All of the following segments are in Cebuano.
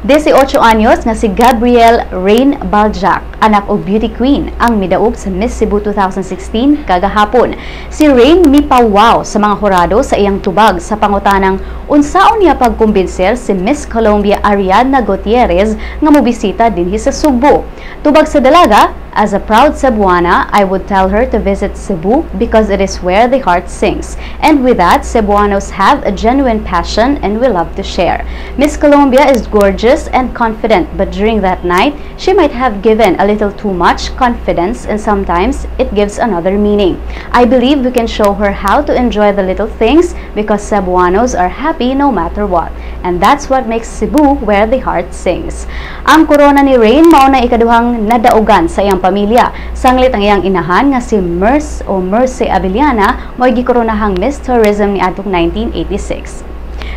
18 anyos nga si Gabriel Rain Baljak, anak og beauty queen, ang midaog sa Miss Cebu 2016 kagahapon. Si Rain mipawaw sa mga hurado sa iyang tubag sa pangutanang unsaon niya pagkumbinser si Miss Colombia Ariadna Gutierrez nga mobisita dinhi sa Sugbo. Tubag sa dalaga, "As a proud Cebuana, I would tell her to visit Cebu because it is where the heart sings. And with that, Cebuanos have a genuine passion and we love to share. Miss Colombia is gorgeous and confident, but during that night, she might have given a little too much confidence and sometimes it gives another meaning. I believe we can show her how to enjoy the little things because Cebuanos are happy no matter what. And that's what makes Cebu where the heart sings." Ang korona ni Rain mao na ikaduhang nadaugan sa iyang pamilya. Sanglit ang iyang inahan nga si Merce o Mercy Abellana mo'y gikoronahang Miss Tourism niadtong 1986.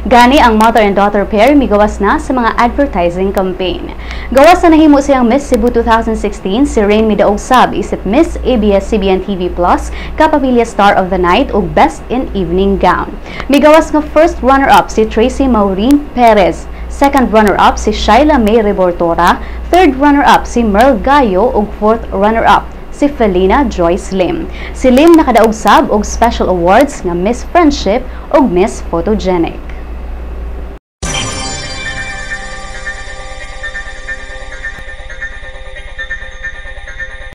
Gani ang mother and daughter pair migawas na sa mga advertising campaign. Gawas sa nahimo siyang Miss Cebu 2016, si Rain midaog sab isip Miss ABS-CBN TV Plus, Kapamilya Star of the Night ug Best in Evening Gown. Migawas nga first runner-up si Tracy Maureen Perez, second runner-up si Shaila May Rebortora, third runner-up si Merle Gayo ug fourth runner-up si Felina Joyce Lim. Si Lim nakadaog sab og special awards nga Miss Friendship ug Miss Photogenic.